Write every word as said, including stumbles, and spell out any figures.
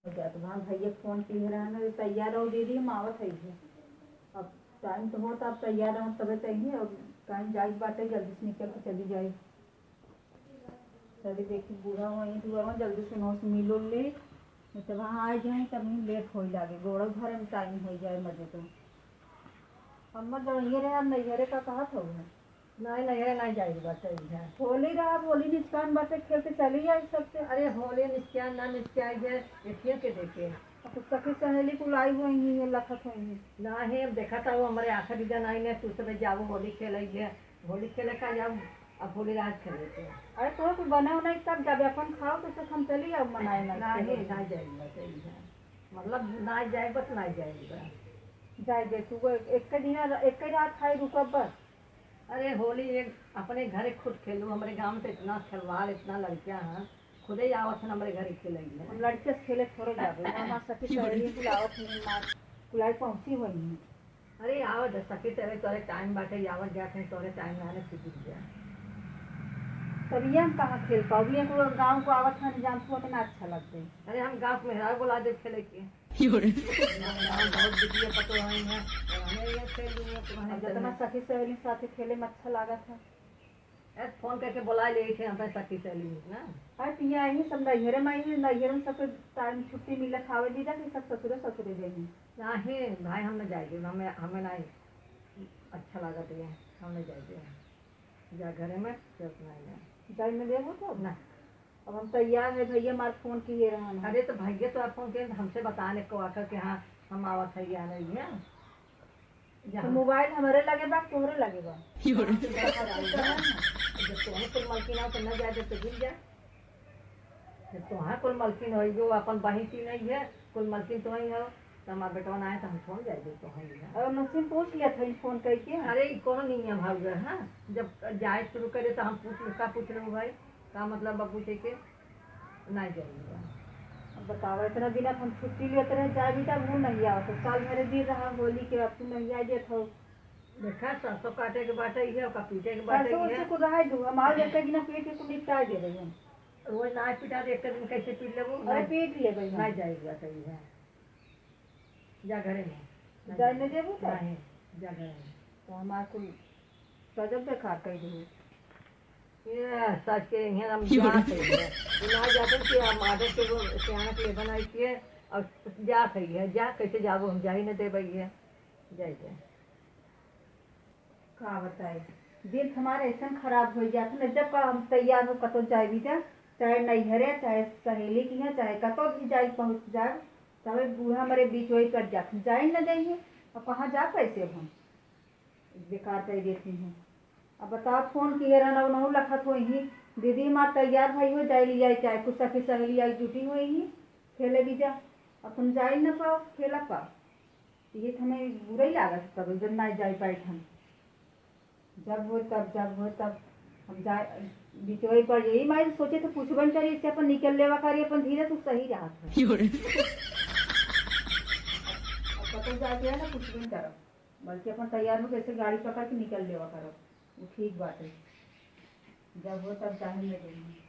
हो जात बा। भैया फोन किहे रहन, "तैयार रहो दीदी, हम आवत हई।" अब टाइम तो होत, आप तैयार रहो तबे तो अइहे। अब टाइम जाइत बाटे, जल्दी से निकल के चली जाई। चली देखी, बूढ़ा वहीं दुआर में, जल्दी से उनसे मिल उल ली, नहीं तो वहाँ आ जाए तब नहीं लेट होई लागे, गोड़ो धरे में टाइम होई जाए मजे तो। अम्मा जब ये रहे, अब नैहरे का कहत हो? नहीं, नैहरे नहीं जाए बाटे इधर। होली रहा, होली निचकान बाटे, खेल के चली आई सबसे। अरे होली निचकान ना निचकाई जाए, ये खेल के देखे। अब कुछ सखी सहेली कुल आई हुई हैं, ये लखत हुई हैं। नहीं, अब देखा था वो हमारे आखिरी दिन आई ने, तू सब जाओ होली खेल आई है, होली खेले का जाओ, अब होली राज खेले के। अरे तो कुछ बने हो नहीं तब जब अपन खाओ तो सब हम चली आओ मनाए ना। नहीं, ना जाए बाटे इधर, मतलब ना जाए बस ना जाए बस। जाए दे तू, एक दिन, एक रात खाई रुकब बस। अरे होली एक अपने घरे खुद खेलू, हमरे गांव में तो इतना खिलवाड़, इतना लड़कियां हैं, खुदे ही आवत हन हमरे घरे खेले में। हम लड़के से खेले थोड़े जाबे, हमार सखी सहेली बुलावत नहीं, मार बुलाई पहुंची हुई नहीं। अरे आवत है सखी सहेली, तोरे टाइम बाटे, आवत जात है, तोरे टाइम ना आने से गिर गया। तब ये हम कहाँ खेल पाओ, ये तो गाँव को आवत है, जान तू उतना अच्छा लगते। अरे हम गाँव में मेहरारू बुला दे खेले के। गाँव बहुत बिटिया पतो है यहाँ, और हमें ये खेल दूंगा तुम्हारे अब जितना सखी सहेली साथे खेले में अच्छा लागत है। ए, फोन करके बुला ले थे अपने सखी सहेली में ना। अरे पिया यही सब नैहरे में, यही नैहरे में सबके टाइम छुट्टी मिले खावे दीदा कि सब ससुरे ससुरे जाइए। नहीं भाई, हम न जाएंगे, हमें, हमें नहीं अच्छा लगा तो हम न जाएंगे। जा घरे में, चुप नहीं जाए। जाए में देबो तो? ना। अब हम तैयार है, भैया हमार फोन किए रहन। अरे तो भैया तो आप फोन किए, हमसे बताने को आकर कि हाँ हम आवत है या नहीं है। तो मोबाइल हमरे लगे बा, तोहरे लगे बा? जब तोहरे कुल मलकिन हो तो न जाए, जब तो गिर जाए। जब तोहार कुल मलकिन हो, जो अपन बहिन की नहीं है, कुल मलकिन तो ही हो, तो हमार बेटवा ना आए तो हम छोड़ जाए, जब तो ही है। और मलकिन पूछ लिया था फोन करके। अरे ई कोनो नियम हउवे, हाँ, जब जाए शुरू करे तो हम पूछ लू, का पूछ लू भाई, का मतलब बा पूछे के? ना जाइएगा। अब बताओ, इतना दिन अब हम छुट्टी लेते रहे, जाए भी तब वो नहीं आओ, तो साल भरे दिन रहा होली के, अब तू नहीं आ जात हो। देखा, सरसों काटे के बाटे इहे, ओका पीटे के बाटे सरसों इहे। उसे कुदाए दू, हम आओ एक दिन पीट के कुल निपटाए दे रहे हैं। रोज ना पीटा दे, एक दिन कैसे पीट लेबू? अरे पीट लेबे हम। ना जाइएगा तो इहे। जा घरे में। जाए न देबू तो? नहीं, जा घरे में। तो हमार कुल गजब बेकार कर दू। ये सच के यहाँ हम जा सही है। तू ना जाते कि हम आदत के वो सियाना के लिए बनाई किए और जा सही है। जा कैसे जाबो, हम जा ही न देबे ये। जाए, जाए। का बताई, दिन हमारे ऐसन खराब हो जात है, जब का हम तैयार हो कतो जाए भी जा, चाहे नैहरे, चाहे सहेली की है, चाहे कतो भी जाए पहुँच जाए, तबे बूढ़ा हमारे बीच वही कट जात है, जाए न जाइए, अब कहाँ जा पैसे अब हम बेकार कर देती हैं। अब बताओ, फोन किए रहना, उनहु लखत होई ही, "दीदी हमार तैयार भई हो, जाए लिया चाहे कुछ सखी सहेली आई जुटी होई ही, खेले भी जा।" अब हम जाए न पाओ, खेला पाओ, ये तो हमें बुरा ही लागत है, तब जब ना जाए पाए हम। जब हो तब, जब हो तब हम जा, बिचोई पर यही मारे सोचे थे, पूछबन करी, इससे अपन निकल लेवा करी, अपन धीरे से सही रहत है। अब कतौ जाके है ना, पूछबन करब, बल्कि अपन तैयार हो, कैसे गाड़ी पकड़ के निकल लेवा करब, वो ठीक बात है। जब हो तब चाहे ले लेंगे।